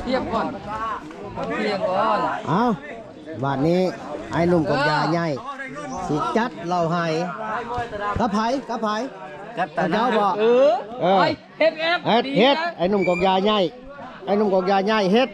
ພຽບກ່ອນ ພຽບກ່ອນ. ເອົ້າ ບາດນີ້ອ້າຍໜຸ່ມກອກຢາໃຫຍ່ຊິຈັດເຫຼົ້າໄຮ່. ກັບໃຜ? ກັບໃຜ? ກັບຕາ ກັບເຈົ້າບໍ? ເອີ ເອີ ເຮັດ ເຮັດ ເຮັດ. ອ້າຍໜຸ່ມກອກຢາໃຫຍ່ ອ້າຍໜຸ່ມກອກຢາໃຫຍ່ເຮັດ.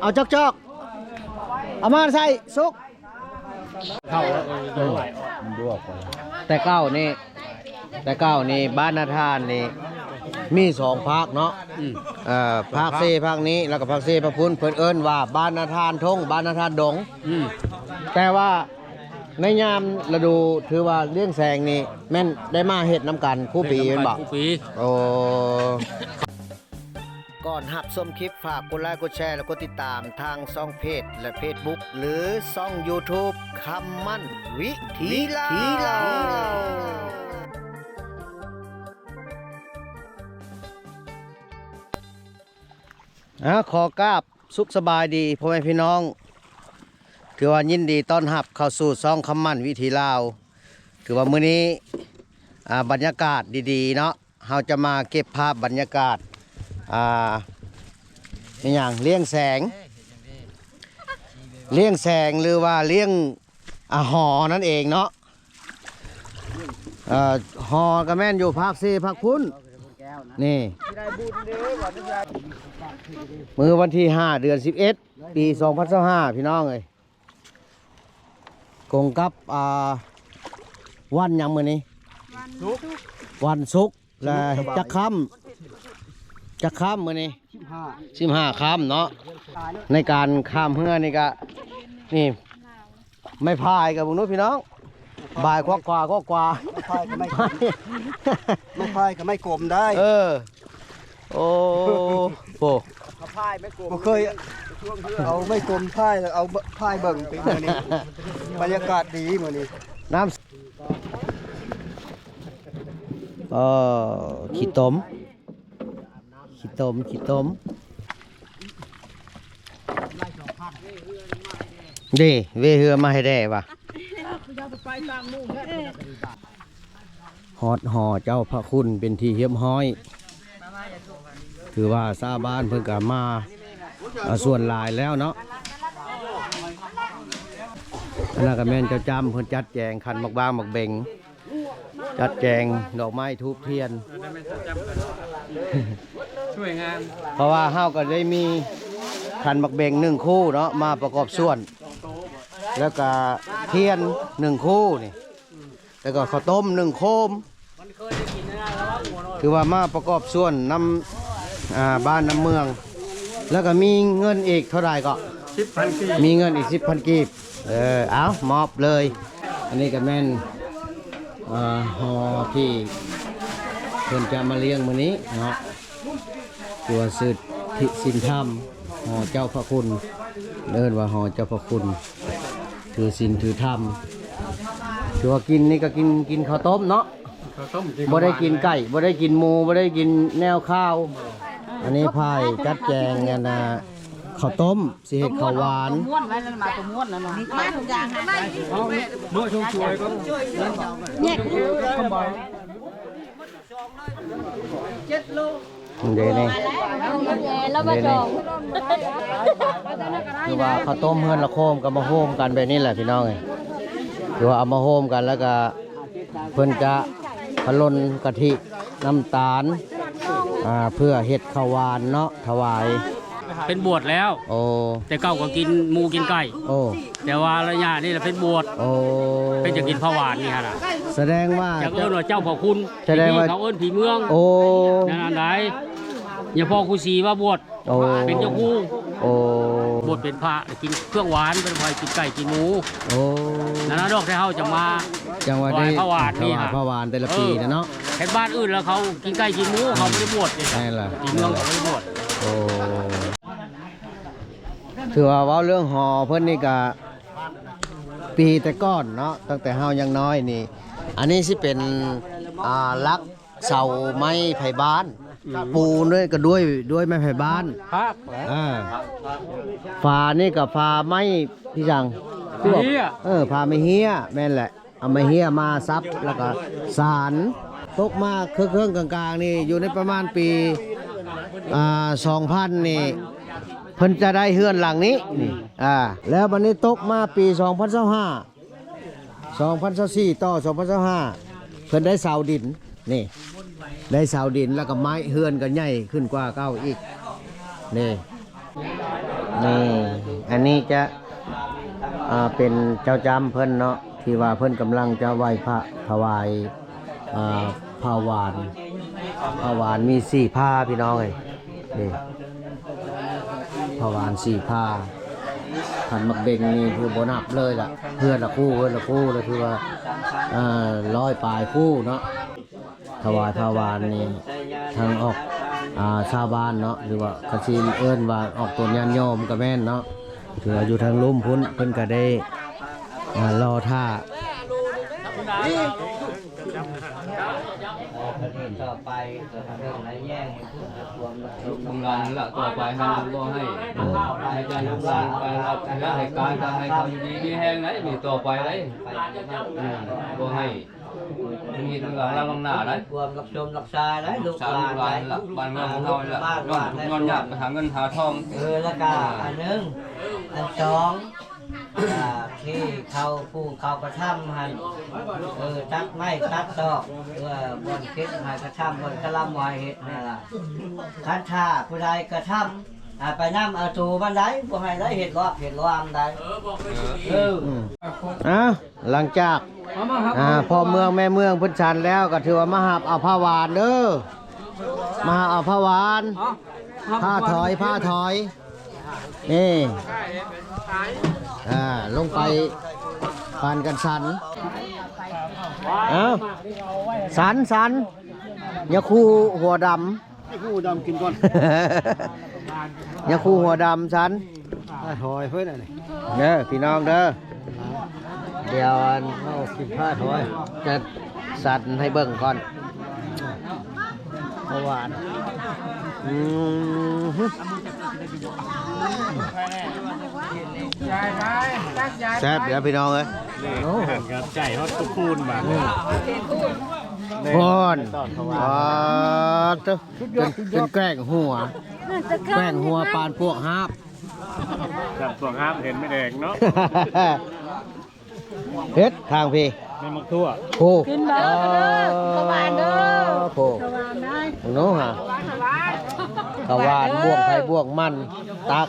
ເອົາຈອກໆ ເອົາມາໃສ່ສຸກ. ເຂົ້າ ເອີ ແຕ່ເກົ່ານີ້ ແຕ່ເກົ່ານີ້ບ້ານນາທານນີ້ມີສອງພາກເນາະ. ອືມ ເອີ ພາກເຊພາກນີ້ ແລ້ວກໍພາກເຊພາກພຸ້ນ ເພິ່ນເອີ້ນວ່າບ້ານນາທານທົ່ງ ບ້ານນາທານດົງ. ອືມ ແຕ່ວ່າໃນຍາມລະດູ ຖືວ່າລ້ຽງແສງນີ້ແມ່ນໄດ້ມາເຮັດນຳກັນຄູ່ປີແມ່ນບໍ່? ຄູ່ປີ. ໂອ້ ກ່ອນຮັບຊົມຄລິບ ຝາກກົດໄລ ກົດແຊ ແລະ ກົດຕິດຕາມທາງຊ່ອງເພຈ ແລະ ເຟສບຸກ ຫຼື ຊ່ອງຢູທູບ ຄຳໝັ້ນວິຖີລາວ. ອ່າ ຂໍກາບສຸກສະບາຍດີພໍ່ແມ່ພີ່ນ້ອງ ຖືວ່າຍິນດີຕ້ອນຮັບເຂົ້າສູ່ຊ່ອງຄຳໝັ້ນວິຖີລາວ. ຖືວ່າມື້ນີ້ ອ່າ ບັນຍາກາດດີໆເນາະ ເຮົາຈະມາເກັບພາບບັນຍາກາດ ອ່າ ອີຫຍັງ ລ້ຽງແສງ ລ້ຽງແສງ ຫຼືວ່າລ້ຽງ ອ່າ ຫໍນັ້ນເອງເນາະ. ເອີ ຫໍກໍແມ່ນຢູ່ພາກເຊພາກພຸ້ນ. ນີ້ ມື້ວັນທີຫ້າ ເດືອນສິບເອັດ ປີສອງພັນຊາວຫ້າ ພີ່ນ້ອງເອີຍ. ກົງກັບ ອ່າ ວັນຫຍັງມື້ນີ້? ວັນສຸກ ວັນສຸກ. ແລະ ຈັກຄ່ຳ ຈັກຄ່ຳມື້ນີ້? ສິບຫ້າ ສິບຫ້າຄ່ຳເນາະ. ໃນການຂ້າມເຮືອນີ້ກະ ນີ້ ໄມ້ພາຍກັບເບິ່ງດູພີ່ນ້ອງ ບາຍຂວາຂວາຂວາຂວາ ໄມ້ພາຍກັບໄມ້ກົມ ໄມ້ພາຍກັບໄມ້ກົມໄດ້. ເອີ ໂອ້ ໂອ້ ບໍ່ເຄີຍເອົາໄມ້ກົມພາຍ ເອົາພາຍເບິ່ງປີມື້ນີ້ ບັນຍາກາດດີມື້ນີ້. ນ້ຳ ເອີ ຂີ້ຕົມ ຂີ້ຕົມ ຂີ້ຕົມ ເດ້ ເວເຮືອມາໃຫ້ແດ່ວ່າ. ຮອດຫໍເຈົ້າພະຄຸນເປັນທີ່ຮຽບຮ້ອຍ ຖືວ່າຊາວບ້ານເພິ່ນກະມາ ອ່າ ສ່ວນຫຼາຍແລ້ວເນາະ. ອັນນັ້ນກະແມ່ນເຈົ້າຈ້ຳເພິ່ນຈັດແຈງຂັນໝາກບາງໝາກເບັງ ຈັດແຈງດອກໄມ້ທູບທຽນ ຊ່ວຍງານ ເພາະວ່າເຮົາກໍໄດ້ມີຂັນໝາກເບັງໜຶ່ງຄູ່ເນາະ ມາປະກອບສ່ວນ ແລ້ວກໍທຽນໜຶ່ງຄູ່ນີ້ ແລ້ວກໍເຂົ້າຕົ້ມໜຶ່ງໂຄມ ຖືວ່າມາປະກອບສ່ວນນຳ ອ່າ ບ້ານນຳເມືອງ ແລ້ວກໍມີເງິນອີກເທົ່າໃດເກາະ? ສິບພັນກີບ ມີເງິນອີກສິບພັນກີບ. ເອີ ເອົາ ມອບເລີຍ. ອັນນີ້ກໍແມ່ນ ເອີ ຫໍທີ່ເພິ່ນຈະມາລ້ຽງມື້ນີ້ເນາະ ຕົວະສືບສິນທຳ ຫໍເຈົ້າພະຄຸນ ເອີ້ນວ່າຫໍເຈົ້າພະຄຸນ ຖືສິນຖືທຳ. ຖືວ່າກິນນີ້ກໍກິນ ກິນເຂົ້າຕົ້ມເນາະ ເຂົ້າຕົ້ມ ບໍ່ໄດ້ກິນໄກ່ ບໍ່ໄດ້ກິນໝູ ບໍ່ໄດ້ກິນແນວຄາວ. ອັນນີ້ພາຍຈັດແຈງ ອັນນ່າ ເຂົ້າຕົ້ມ ຊິເຮັດເຂົ້າຫວານ ມ້ວນໄວ້ນັ້ນ ມາຕົວມ້ວນນັ້ນນະ ມາທຸກຢ່າງຫັ້ນ ເອົາເມື່ອຊ່ວງຊ່ວຍກໍ ແຍກ ເດ້ນີ້ ລາວມາຈອງ ຄືວ່າເຂົ້າຕົ້ມເຮືອນລະໂຄມກໍມາໂຮມກັນແບບນີ້ແຫຼະພີ່ນ້ອງເອີຍ. ຄືວ່າເອົາມາໂຮມກັນ ແລ້ວກໍເພິ່ນຈະພະຫຼົ່ນກະທິ ນ້ຳຕານ ອ່າ ເພື່ອເຮັດເຂົ້າຫວານເນາະ ຖວາຍ. ເປັນບວດແລ້ວ. ໂອ້ ແຕ່ເກົ່າກໍກິນໝູກິນໄກ່. ໂອ້ ແຕ່ວ່າໄລຍະນີ້ລະເປັນບວດ. ໂອ້ ເພິ່ນຈະກິນຜ້າຫວານນີ້ຫັ້ນລະ. ສະແດງວ່າ ຈະເອີ້ນວ່າເຈົ້າພໍ່ຄຸນ. ສະແດງວ່າ ເຂົາເອີ້ນຜີເມືອງ. ໂອ້ ນັ້ນອັນໃດ ຍາພໍ່ຄູສີມາບວດ. ໂອ້ ເປັນເຈົ້າຄູ. ໂອ້ ບວດເປັນພະ ກິນເຄື່ອງຫວານ ເປັນພະ ກິນໄກ່ກິນໝູ. ໂອ້ ນັ້ນນະດອກ ແຕ່ເຮົາຈະມາ ຈັ່ງວ່າໄດ້ຖວາຍຜ້າຫວານນີ້ ຖວາຍຜ້າຫວານແຕ່ລະປີນະເນາະ. ເອີ ເຮັດບ້ານອື່ນລະເຂົາກິນໄກ່ກິນໝູ ເຂົາບໍ່ໄດ້ບວດເດ້. ແມ່ນລະ ກິນເມືອງເຂົາບໍ່ໄດ້ບວດ. ໂອ້ ຖືວ່າເວົ້າເລື່ອງຫໍເພິ່ນນີ້ກະ ປີແຕ່ກ່ອນເນາະ ຕັ້ງແຕ່ເຮົາຍັງນ້ອຍນີ້ ອັນນີ້ຊິເປັນ ອ່າ ຫຼັກເສົາໄມ້ໄຜ່ບ້ານ ອືມ ປູນດ້ວຍ ກະດ້ວຍ ດ້ວຍໄມ້ໄຜ່ບ້ານ ພາກແຫຼະ. ອ່າ ຝານີ້ກະຝາໄມ້ ພີ່ສັງ ເຮັດຫຍັງ? ເອີ ຝາໄມ້ເຮ້ຍ ແມ່ນແຫຼະ. ເອົາໄມ້ເຮ້ຍມາສັບ ແລ້ວກໍສານ. ຕົກມາເຄິ່ງໆ ກາງໆ ນີ້ ຢູ່ໃນປະມານປີ ອ່າ ສອງພັນນີ້ ເພິ່ນຈະໄດ້ເຮືອນຫຼັງນີ້ ນີ້ ອ່າ ແລ້ວບັດນີ້ຕົກມາປີສອງພັນຊາວຫ້າ ສອງພັນຊາວສີ່ ຕໍ່ສອງພັນຊາວຫ້າ ເພິ່ນໄດ້ເສົາດິນ ນີ້ ໄດ້ເສົາດິນ ແລ້ວກໍໄມ້ ເຮືອນກໍໃຫຍ່ຂຶ້ນກວ່າເກົ່າອີກ ນີ້ ນີ້ ອັນນີ້ຈະ ອ່າ ເປັນເຈົ້າຈ້ຳເພິ່ນເນາະ ທີ່ວ່າເພິ່ນກຳລັງຈະໄຫວ້ພະຖວາຍ ອ່າ ຜ້າຫວານ ຜ້າຫວານມີສີ່ຜ້າ ພີ່ນ້ອງເອີຍ ນີ້ ຜ້າຫວານສີ່ຜ້າ ຄັນໝາກເບັງນີ້ຄືບໍ່ນັບເລີຍລະ ເຮືອນລະຄູ່ ເຮືອນລະຄູ່ລະ ຄືວ່າ ເອີ ຮ້ອຍປາຍຄູ່ເນາະ ຖວາຍຜ້າຫວານນີ້ ທາງອອກ ອ່າ ຊາວບ້ານເນາະ ຫຼືວ່າກະຊິເອີ້ນວ່າອອກຕົນຍາດໂຍມກະແມ່ນເນາະ ຖືວ່າຢູ່ທາງລຸ່ມພຸ້ນ ເພິ່ນກະໄດ້ ອ່າ ລໍຖ້າ ຕໍ່ໄປກໍເລື່ອງໄຫຼແຍງ ລູກຫຼານລະຕໍ່ໄປ ເຮົາບໍ່ໃຫ້ ໃຫ້ຈາກລູກຫຼານໄປຮັບເຮືອໃຫ້ການ ການໃຫ້ເຂົາຢູ່ດີມີແຮງໄດ໋ ມີຕໍ່ໄປໄດ໋ ອືມ ບໍ່ໃຫ້ມີເລື່ອງລາວນຳໜ້າໄດ໋ ຄວາມລັກຊົມລັກຊາໄດ໋ ລູກຫຼານ ລູກຫຼານລະ ບ້ານເມືອງຂອງເຮົານີ້ລະ ຍ້ອນ ຍ້ອນຍາກໄປຫາເງິນຫາທອງ ເອີ ລະກະອັນໜຶ່ງ ອັນສອງ ອ່າ ທີ່ເຂົາຜູ້ເຂົາກະທຳຫັ້ນ ເອີ ຕັດໄມ້ຕັດຕອກ ເພື່ອບ່ອນເກັບໃຫ້ກະທຳ ບ່ອນກະລຳບໍ່ໃຫ້ເຮັດຫັ້ນລະ ຄັນຖ້າຜູ້ໃດກະທຳ ອ່າ ໄປນຳເອົາໂຕມັນໄດ໋ ບໍ່ໃຫ້ໄດ້ເຮັດລອບເຮັດລວມໄດ໋ ເອີ ເອີ ອືມ ອ່າ ຫຼັງຈາກ ພໍ່ເມືອງແມ່ເມືອງເພິ່ນສັນແລ້ວ ກໍຖືວ່າມາຮັບເອົາຜ້າຫວານເດີ ມາຮັບເອົາຜ້າຫວານ ຜ້າຖອຍ ຜ້າຖອຍ ນີ້ ອ່າ ລົງໄປປານກັນສັນ ເອົ້າ ສັນ ສັນ ຢ່າຂູ່ຫົວດຳ ຍາຄູຫົວດຳກິນກ່ອນ ຍາຄູຫົວດຳສັນ ອ້າຍຫອຍເພິ່ນອັນນີ້ ເດີພີ່ນ້ອງເດີ ດຽວອັນເຮົາກິນພ້າຫອຍ ຈະສັນໃຫ້ເບິ່ງກ່ອນ ເພາະວ່າ ອືມ ແຊບເດີພີ່ນ້ອງເອີຍ ໂອ້ ໃຈຮອດຕຸຄູນບາດ ໂອ້ຍ ໂອ້ ເປັນແກງຫົວ ແກງຫົວປານປວກຮາບ ຈັບປວກຮາບເຫັນໄມ້ແດງເນາະ ເຮັດທາງພີ້ ແມ່ນໝາກຖົ່ວ ໂອ້ ກິນເດີ ເອີ ເດີ ເຂົ້າຫວານເດີ ໂອ້ ເຂົ້າຫວານໄດ້ ເນາະ ເຂົ້າຫວານ ບ່ວງໃຜບ່ວງມັນ ຕັກ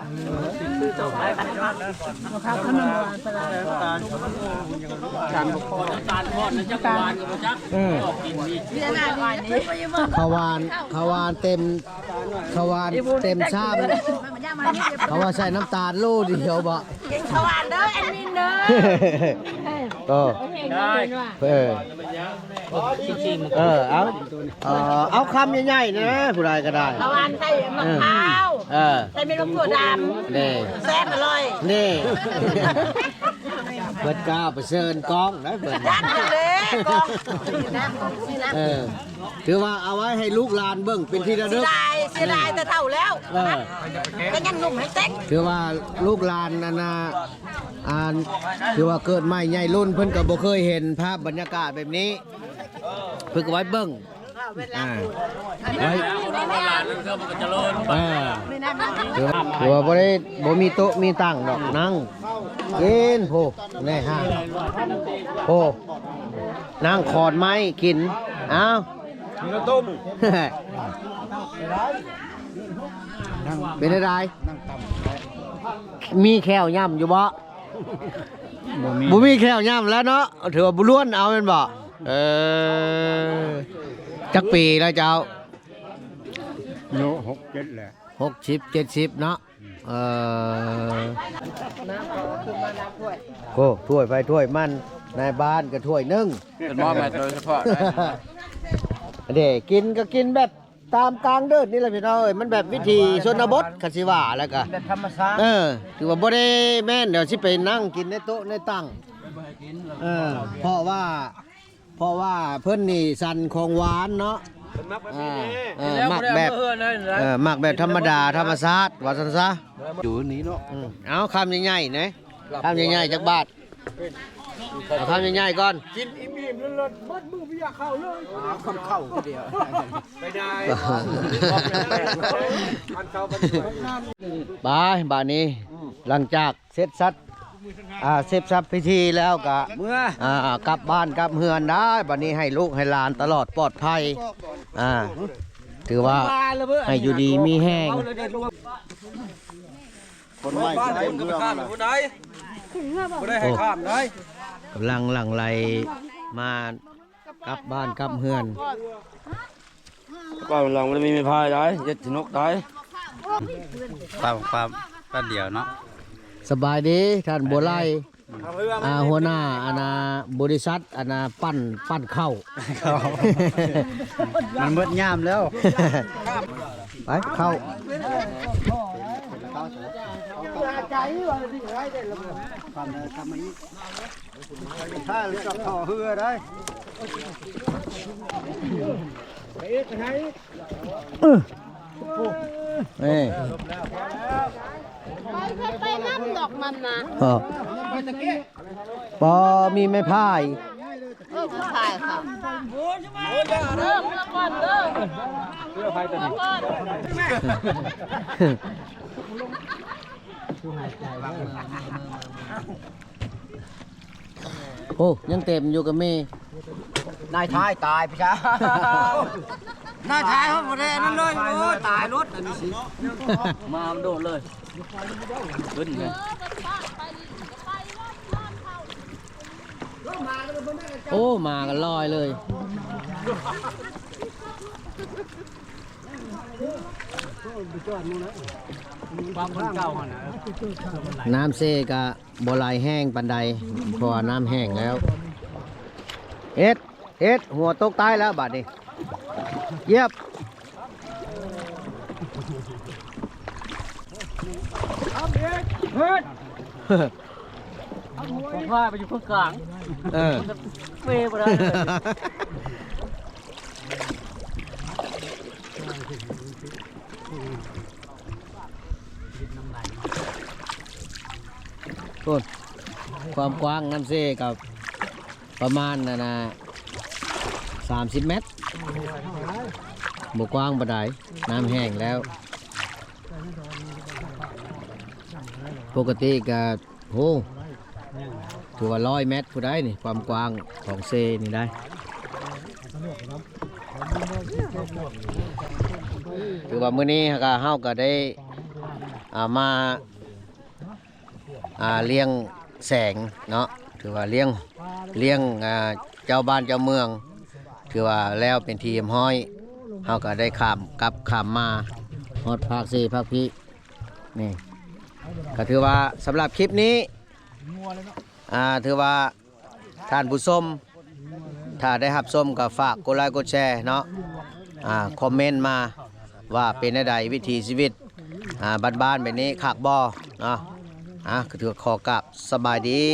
ອືມ ເຂົ້າຫວານ ເຂົ້າຫວານເຕັມ ເຂົ້າຫວານເຕັມຊາມ ເຂົາວ່າໃສ່ນ້ຳຕານໂລດຽວບໍ? ກິນເຂົ້າຫວານເດີແອດມິນເດີ ເອີ ເອີ ເອີ ເອົາ ເອີ ເອົາຄຳໃຫຍ່ໆນະ ຜູ້ໃດກໍໄດ້ ເຂົ້າຫວານໃສ່ໝາກພ້າວ ເອີ ໃສ່ເມັດໝາກຖົ່ວດຳ ນີ້ ແຊບອະລ່ອຍ ນີ້ ເພິ່ນກ້າໄປເຊີນກ້ອງໄດ້ເພິ່ນ ເອີ ຖືວ່າເອົາໄວ້ໃຫ້ລູກຫຼານເບິ່ງເປັນທີ່ລະລຶກ ເສຍດາຍ ເສຍດາຍແຕ່ເຖົ້າແລ້ວ ເອີ ກໍຍັງໜຸ່ມແຮງເຕັກ ຖືວ່າລູກຫຼານອັນນ່າ ອັນ ຖືວ່າເກີດໃໝ່ໃຫຍ່ລຸ້ນ ເພິ່ນກໍບໍ່ເຄີຍເຫັນພາບບັນຍາກາດແບບນີ້ ເພິ່ນກໍໄວ້ເບິ່ງ ອ່າ ໄວ້ ເອີ ຖືວ່າ ຖືວ່າບໍ່ໄດ້ ບໍ່ມີໂຕະມີຕັ່ງດອກ ນັ່ງກິນພຸ້ນ ແນ່ຮະ ໂອ້ ນັ່ງຂອນໄມ້ກິນ ອ້າວ ມີນ້ຳຕົ້ມ ເປັນໃດ? ມີແຂ້ວຫຍ້ຳຢູ່ບໍ່? ບໍ່ມີ ບໍ່ມີແຂ້ວຫຍ້ຳແລ້ວເນາະ ຖືວ່າບໍ່ລ້ວນເອົາແມ່ນບໍ່? ເອີ ຈັກປີແລ້ວເຈົ້າ? ອາຍຸຫົກເຈັດແຫຼະ ຫົກສິບເຈັດສິບເນາະ ເອີ ໂອ້ ຖ້ວຍໃຜຖ້ວຍມັນ ນາຍບ້ານກໍຖ້ວຍໜຶ່ງ ເປັນໝໍ້ແມ່ໂດຍສະເພາະ ເດ້ ກິນກໍກິນແບບ ຕາມກາງເດີດນີ້ແຫຼະພີ່ນ້ອງເອີຍ ມັນແບບວິຖີຊົນນະບົດ ຄັນຊິວ່າແລ້ວກະ ແບບທຳມະຊາດ ເອີ ຖືວ່າບໍ່ໄດ້ແມ່ນ ດຽວຊິໄປນັ່ງກິນໃນໂຕະໃນຕັ່ງ ເອີ ເພາະວ່າ ເພາະວ່າເພິ່ນນີ້ສັນຂອງຫວານເນາະ ເອີ ມັກແບບ ເອີ ມັກແບບທຳມະດາ ທຳມະຊາດ ວ່າຊັ້ນຊະ ຢູ່ນີ້ເນາະ ເອົາຄຳໃຫຍ່ໆນະ ຄຳໃຫຍ່ໆຈັກບາດ ເອົາຄຳໃຫຍ່ໆກ່ອນ ກິນອີ່ມ ເລີດເບິດມື້ບໍ່ຢາກເຂົ້າເລີຍ ເຂົ້າຜູ້ດຽວ ໄປໄດ້ ອັນເຂົ້າໄປ ບາດນີ້ ຫຼັງຈາກເສັດສັບ ອ່າ ເສັດສັບພິທີແລ້ວກະ ເມືອ ອ່າ ກັບບ້ານກັບເຮືອນໄດ້. ບາດນີ້ໃຫ້ລູກໃຫ້ຫຼານຕະຫຼອດປອດໄພ ອ່າ ຖືວ່າໃຫ້ຢູ່ດີມີແຮງ. ຄົນໃໝ່ ຄົນເດີມ ຄົນກໍໄປຂ້າມຢູ່ພຸ້ນໃດ ບໍ່ໄດ້ໃຫ້ຂ້າມໃດ. ໂອ້ ກຳລັງຫຼັ່ງໄຫຼມາ ກັບບ້ານກັບເຮືອນ. ກຳລັງບໍ່ໄດ້ມີໄມ້ພາຍໃດ ເຮັດສະໜຸກໃດ ປ້າ ປ້າ ປ້າດຽວເນາະ. ສະບາຍດີທ່ານບົວໄລ ອ່າ ຫົວໜ້າ ອັນນ່າ ບໍລິສັດ ອັນນ່າ ປັ່ນ ປັ່ນເຂົ້າ ມັນເບິດຍາມແລ້ວ ໄປເຂົ້າ. ຖ້າເຫຼືອຈອດທໍ່ເຮືອໄດ້ ເອີ ເອີ ໄປ ໄປນຳດອກມັນນະ ເອີ ບໍ່ມີໄມ້ພາຍ ເອີ ຜູ້ຊາຍເຂົາ ເອີ ເມືອກ່ອນເດີ ເຮືອພາຍຕົວນີ້ ເມືອກ່ອນ. ໂອ້ ຍັງເຕັມຢູ່ກະມີ. ນາຍທ້າຍຕາຍໄປຊະ ນາຍທ້າຍເຮົາບໍ່ໄດ້ອັນນັ້ນເລີຍ. ໂອ້ຍ ຕາຍລົດອັນນີ້ຊິ ມາມັນໂດດເລີຍ ຂຶ້ນເລີຍ. ໂອ້ ມາກັນລອຍເລີຍ. ຄວາມເກົ່າຫັ້ນນະ ນ້ຳເຊກະບໍ່ໄຫຼແຮງປານໃດ ເພາະວ່ານ້ຳແຫ້ງແລ້ວ. ເຮັດ ເຮັດ ຫົວຕົກໃຕ້ແລ້ວບາດນີ້ ຢຽບ ເອີ ເປບໍ່ໄດ້ເລີຍ. ໂອ້ ຄວາມກວ້າງນ້ຳເຊກະປະມານ ອັນນ່າ ສາມສິບແມັດ ບໍ່ກວ້າງປານໃດ ນ້ຳແຫ້ງແລ້ວ. ປົກກະຕິກະ ໂອ້ ຖືວ່າຮ້ອຍແມັດຜູ້ໃດນີ້ ຄວາມກວ້າງຂອງເຊນີ້ໄດ໋. ຖືວ່າມື້ນີ້ເຮົາກະ ເຮົາກະໄດ້ ອ່າ ມາ ອ່າ ລ້ຽງແສງເນາະ ຖືວ່າລ້ຽງ ລ້ຽງ ອ່າ ເຈົ້າບ້ານເຈົ້າເມືອງ ຖືວ່າແລ້ວເປັນທີ່ຮຽບຮ້ອຍ. ເຮົາກະໄດ້ຂ້າມ ກັບຂ້າມມາຮອດພາກເຊພາກພີ ນີ້ ກະຖືວ່າສຳລັບຄລິບນີ້ ອ່າ ຖືວ່າທ່ານຜູ້ຊົມ ຖ້າໄດ້ຮັບຊົມກະຝາກກົດໄລກົດແຊເນາະ ອ່າ ຄອມເມັນມາວ່າເປັນແນວໃດ ວິຖີຊີວິດ ອ່າ ບ້ານໆແບບນີ້ຄັກບໍ່ເນາະ. ອ່າ ກະຖືວ່າຂໍກາບສະບາຍດີ.